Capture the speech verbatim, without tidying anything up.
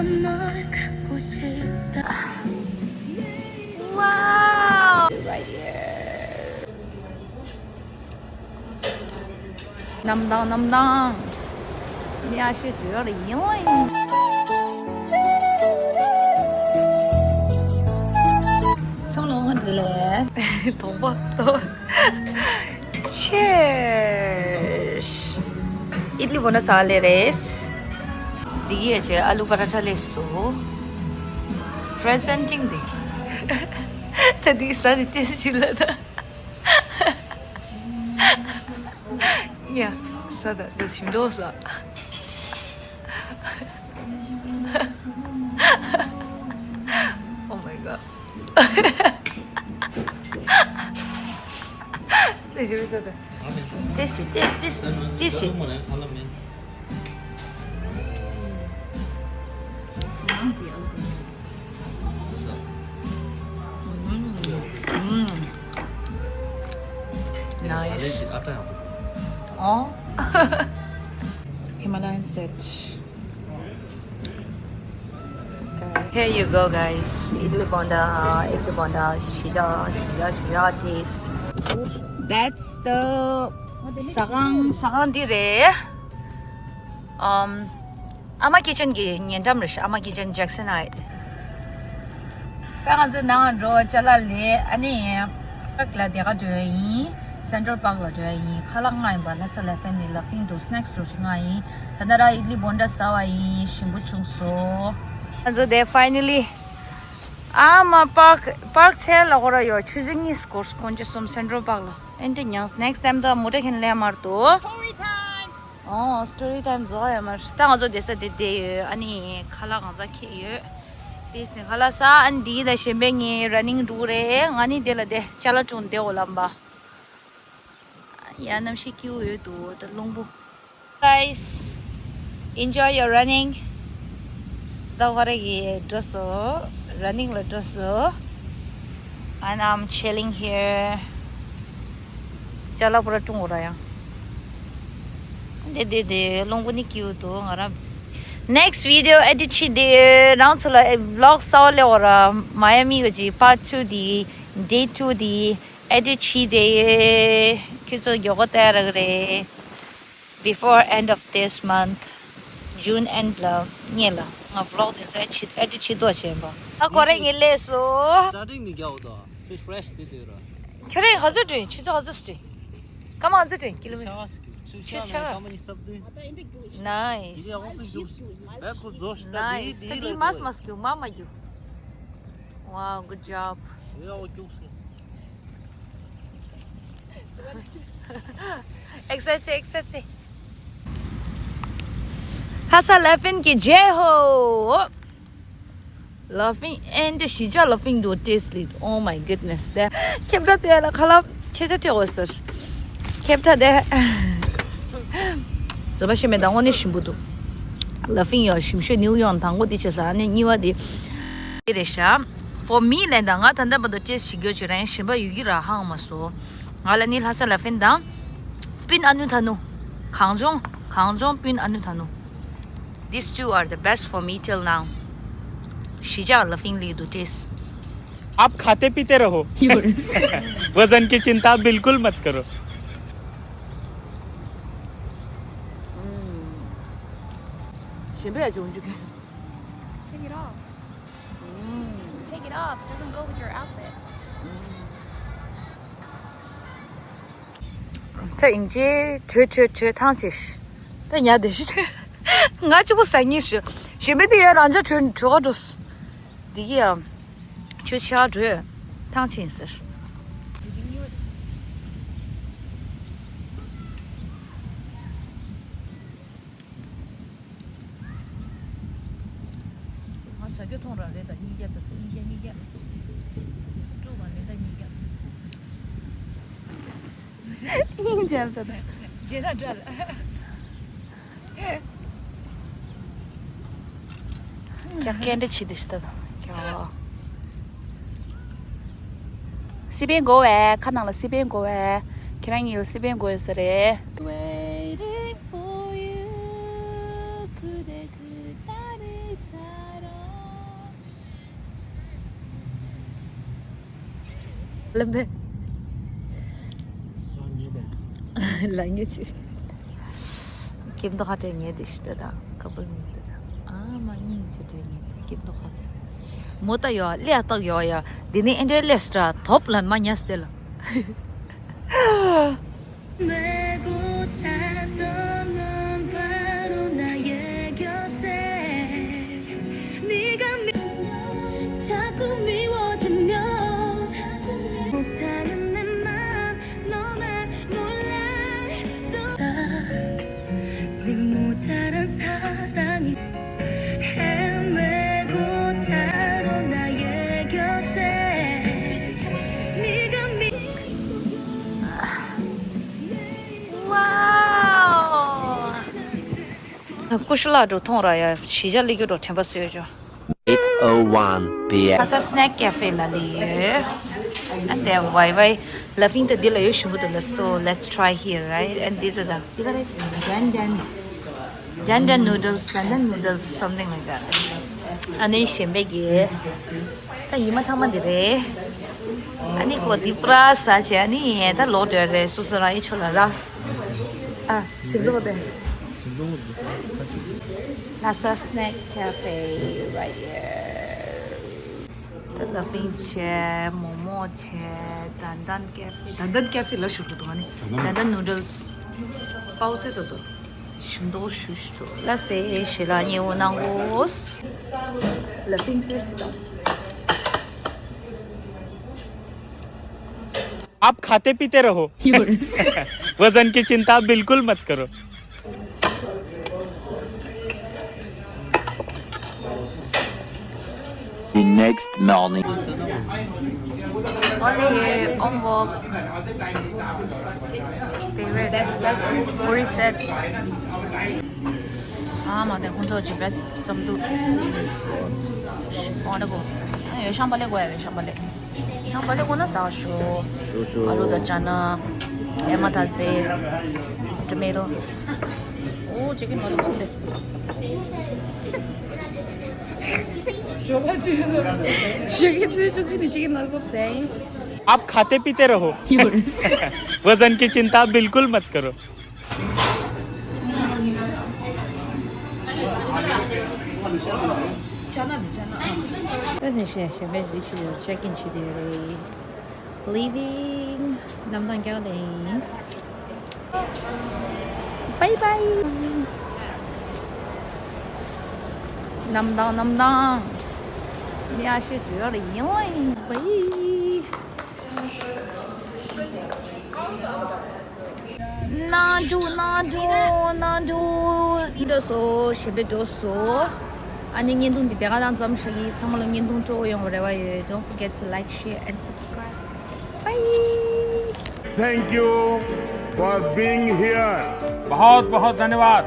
널 갖고 싶다. Wow! Right here. ནམ་དང་ནམ་དང་། ཉ་ཤི་དུ་ཡོད་ཡིན། ཚང་ལོང་བ་འདི་ལས། དོག་པ་དོག Cheers. ཨིད་ལི་བོ་ན་ས་ལེ་རེས། འདི་གི་ཨ་ལུ་པ་ར་ཐ་ལེ་སོ། Presenting འདི། ད་འདི་ས་འདི་ཏེ་ཅི་ལ་ད། ཡ། ས་ད་འདི་ཞིམ་འདོག་ས། Oh my god. ཏེ་ཞིམ་ས་ད། ཏེ་ཞི་ཏེ་ཏེ་ཏེ་ཞི། Nice. Oh. Himalayan set. Here you go, guys. ཨིད་ལི་བོན་ཌ། ཨིད་ལི་བོན་ཌ། ཤི་ཇ་ཤི་ཇ་ཤི་ཇ་taste. That's the ཟ་ཁང་། ཟ་ཁང་འདི་རེད། ཨམ། ཨ་མ་ཀི་ཅན་གྱི་ཉེ་འགྲམ་རེད་ཤག་ཨ་མ་ཀི་ཅན་ཇེག་སན་ཧའེཊ། ད་ང་ཚོ་ནང་འགྲོ་ཅ་ལག་ལས། ཨ་ནི་པཱརཀ་ལ་དེ་ག་འགྲོ་ཡ་ཡིན། སེན་ཊྲལ་པཱརཀ་ལ་འགྲོ་ཡ་ཡིན། ཁ་ལག་མངགས་ཡིན་པ། ལྷ་ས་ལ་ཧྥེན་ནི་ལ་ཕིང་འགྲོ་སི་ནེག་སི་འགྲོ་ཞིག་མངགས་ཡིན། ད་ལྟ་ར་ཨིད་ལི་བོན་ཌ་ཟ་བ་ཡིན། ཞིམ་པོ་བྱུང་སོང་། ང་ཚོ་དེ་ཕའི་ནལ་ལི། ཨ་མ་པཱརཀ་པཱརཀ་ཚལ་ལ་ཧོ་ར་ཡོད། ཆུ་ཚོད་གཉིས་སྐོར་དགོང་ཇ་གསུམ་སེན་ཊྲལ་པཱརཀ་ལ། ཨེ་འདྲ་མྱངས། ནེག་སི་ཊའིམ་ད་མུ་ཏྲ་ཁན་ལེ་མར་དུ། Story time. ཨོ། སི་ཊོ་རི་ཊའིམ་རྫོགས་ཡོད་མ་རེད། ད་ང་ཚོ་བསྡད་ས་དེ་བསྡད་ཡོད། ཨ་ནི་ཁ་ལག་གང་ཟག་ཁྱེར་ཡོད། དེས་ནི་ཁ་ལག་ཟ། ཨ་ནི་འདི་ད་གཞན་པའི་ངའི་ར་ནིང་འགྲོ་རེད། ང་ནི་དེ་ལ་བསྡད། ཅ་ལག་དྲུང་བསྡད་འོ་ལམ་པ། ཡ་གནམ་གཤིས་སྐྱིད་པོ་ཡོད་འདུག་ད་རླུང་བུ། Guys, enjoy your running. ད་ཧོ་རེ་གི་འགྲོ་སོ། ར་ནིང་ལ་འགྲོ་སོ། And I'm chilling here. ཅ་ལག་པུ་ར་ཀྲུང་འོ་ར་ཡང་། དེ་དེ་དེ་རླུང་བུ་ནི་སྐྱིད་པོ་འདུག་ང་རང་next video edit བྱེད་དེ། རང་ཚོ་ལ་vlog གསར་པ་སླེབས་འོ་ར། མ་ཡ་མི་གི་part two འདི། Day two འདི་edit བྱེད་དེ། ཁྱོད་ཚོ་མགྱོགས་པོ་བལྟ་རག་རེད། Before end of this month, June end ལ་ངེད་ལ་ང་vlog དེ་ཚོ་edit བྱེད་དོ་བྱེད་པ། ཨ་ཀོ་རེ་ངེད་ལས་སོ། Starting ནས་རྒྱག་འོ་དོ། Fish fresh དེ་དེ་ར། ཁྱོད་རང་ག་ཚོད་འགྲོ་ཡིན། ཆུ་ཚོད་ག་ཚོད་སུ་འགྲོ་ཡིན། སྐར་མ་ག་ཚོད་འགྲོ་ཡིན། ཀི་ལོ་མི་ཊར། ཆུ་ཆ་ཆུ་ཆ་ཆ་ཀ་མ་ནི་སབ་དུ། Nice. Nice. ད་དེ་མས་མས་རྒྱུག་མ་མ་རྒྱུག Wow, good job. Exercise, exercise. ལྷ་ས་ལ་ཧྥིན་གྱི་ཇེ་ཧོ། ལ་ཧྥིན་ཨེན་ཏི་ཞི་ཅ་ལ་ཧྥིན་དུ་ཏེས་ལི། Oh my goodness. དེ་ཁེབ་ར་དེ་ལ་ཁ་ལབ་ཆེ་ཆ་ཐེ་འོ་ཟེར། ཁེབ་ར་དེ། ཛོ་པ་ཤེ་མེ་དང་འོ་ནི་ཞིམ་པོ་འདུག་ལ་ཧྥིན་ཡོ་ཞིམ་ཤོས་ནིའུ་ཡོང་དང་འོ་དེ་ཆེ་ས་ནི་གཉིས་པ་དེ། དེ་རེད་ཤག For me ལན་ད་ང་ད་ལྟ་བར་དུ་ཏེས་ཞིག་གྱོ་བྱོས་ར་ཡང་ཞིམ་པ་ཡོད་ཀྱི་ར་ཧང་མ་སོ། ང་ལ་ནི་ལྷ་ས་ལ་ཧྥིན་དང་། པིན་ཨ་ནུ་ཐ་ནུ། གངས་ལྗོངས། གངས་ལྗོངས་པིན་ཨ་ནུ་ཐ་ནུ། These two are the best for me till now. ཞི་ཅ་ལ་ཧྥིན་ལི་དུ་ཏེས། आप खाते पीते रहो। वजन की चिंता बिल्कुल मत करो। ཞིམ་པས་ཅུང་ཅུང་། Take it off. Take it off. It doesn't go with your outfit. ད་ཡིན་གཅིག་བྲོས་བྲོས་བྲོས་ཐང་ཆད། ད་ཉལ་བསྡད་ཤི། ང་གཅིག་པུ་ཟ་ཉེ་ཤི། ཞིམ་པས་དེ་ཡ་རང་ཅག་བྲོས་བྲོས་ག་འགྲོ། འདི་གི་ཡ། ཁྱོད་ཕྱི་ལ་བྲོས། ཐང་ཆད་ཟེར། ང་ཟ་རྒྱུ་མཐོང་རང་རེད་ད་གཉིས་བརྒྱ་ད་གཉིས་བརྒྱ་གཉིས་བརྒྱ། དཀྲུག་མ་མེད་ད་གཉིས་བརྒྱ། སྙིང་རྗེ་ད་ད། རྗེས་ད་འདྲ་ལ། ཀྱག་སྐད་འདྲ་བྱེད་དེ་ཤི་ད་དང་ཀྱག་སི་པན་དགོས་བས། ཁ་ནང་ལ་སི་པན་དགོས་བས། ཁྱེད་རང་གཉིས་ལ་སི་པན་དགོས་ཡོད་ས་རེད། Waiting for you. Could I, could I, could I. ལམ་པས། ལ་ངེས་ཅི། སྐྱིད་མདོག་ཁ་བྲལ་ངེས་དེ་ཤི་ད་ད་ཀ་པལ་ངེས་ད་ད། ཨ་མ་སྙིང་རྗེ་བྲལ་ངེས་སྐྱིད་མདོག་ཁ། མོ་ད་ཡོ་ལེ་ཨ་ཏག་ཡོ་ཡ། དེ་ནི་ཨེ་འདྲེ་ལེ་སྟྲ་ཐོབ་ལན་མ་ཉ་སྟེ་ལ། ཀུ་ཤུ་ལགས་འགྲོ་ཐོང་ར་ཡ་གཞིས་ཆགས་ལི་རྒྱུ་འགྲོ་དྲན་པ་གསོས་ཅོ། Eight oh one p m. ཁ་ས་Snack Cafe ལ་ལི་ཡོད། ཨ་དེ་ཝའི་ཝའི་ལ་ཕིང་ཏ་འདི་ལ་ཡོད་ཞུ་གི་འདུག་ལ། So let's try here, right? And འདི་ད་ད་འདི་ག་རེ། Dandan noodles, dandan noodles, something like that. ཨ་ནི་གཞན་པའི་གི་ད་ཉི་མ་ཐ་མ་འདི་རེད། ཨ་ནི་ཁོ་འདི་པྲ་ས་ཆེ་ཨ་ནི་ད་ལོག་འགྲོ་རེད། སོ་སོ་རང་ཡི་ཆོ་ལ་ར། ཨ་ཞིམ་མདོག་དེ། ཞིམ་མདོག་དེ། Lhasa Snack Cafe right here. ད་ལ་ཕིང་ཆེ་མོ་མོ་ཆེ་Dandan Cafe, Dandan Cafe ལ་ཞུ་གི་འདུག་ཨ་ནི་Dandan noodles པའོ་ཚེ་ཏོ་ཏོ། ཞིམ་མདོག་ཞུ་ཞུ་ཏོ་ལ་སེ་ཞེ་ལ་ཉེ་བོ་ནང་གོས། ལ་ཕིང་ཏེ་སི་དང་། आप खाते पीते रहो। वजन की चिंता बिल्कुल मत करो। The next morning. Only here, on walk. Favorite. Best, best. Puri set. ཨ་མ་དེ་ཁོང་ཚོ་ཅི་བེད་བསམ་འདུག་ཨོ་ན་གོ། ཨ་ཡོད་ཤམ་པ་ལེ་གོ་ཡ་ཡོད་ཤམ་པ་ལེ། ཤམ་པ་ལེ་གོ་ན་ཟ་ཤོ། ཤོ་ཤོ། ཨ་ལུ་དང་ཅ་ན། ཨེ་མ་ད་ཟེ། ཊོ་མེ་ཊོ། ཨོ་ཅི་ཀེན་ལོ་ལི་པོབ་ལེ་སི། ཞོ་ག་ཅི་ལོ་ལི་པོབ། ཞོ་གི་ཚིག་བཅུ་གཅིག་ནི་ཅི་ཀེན་ལོ་ལི་པོབ་ཟེ། आप खाते पीते रहो। वजन की चिंता बिल्कुल मत करो। ད་ནི་ཞེ་ཞེ་བེད་འདི་ཆུ་ཡོད་ཅེག་ཨིན་བྱེད་དེ་རེད། Leaving Namdang Gardens. Bye bye. Namdang, Namdang. ནི་ཨ་ཤེ་དུ་ཡོད་རེད་ཡིན་ལ་ཡིན་པའི། ནང་འགྲོ་ནང་འགྲོ་ནང་འགྲོ། འགྲོ་སོ་ཞེ་པེ་འགྲོ་སོ། ཨ་ནི་བརྙན་ཐུང་འདི་དེ་ག་རང་ཙམ་ཞིག་ཡིན། ཚང་མ་ལ་བརྙན་ཐུང་སྤྲོ་བོ་ཡོང་བའི་རེ་བ་ཡོད། Don't forget to like, share and subscribe. Bye. Thank you for being here. बहुत बहुत धन्यवाद।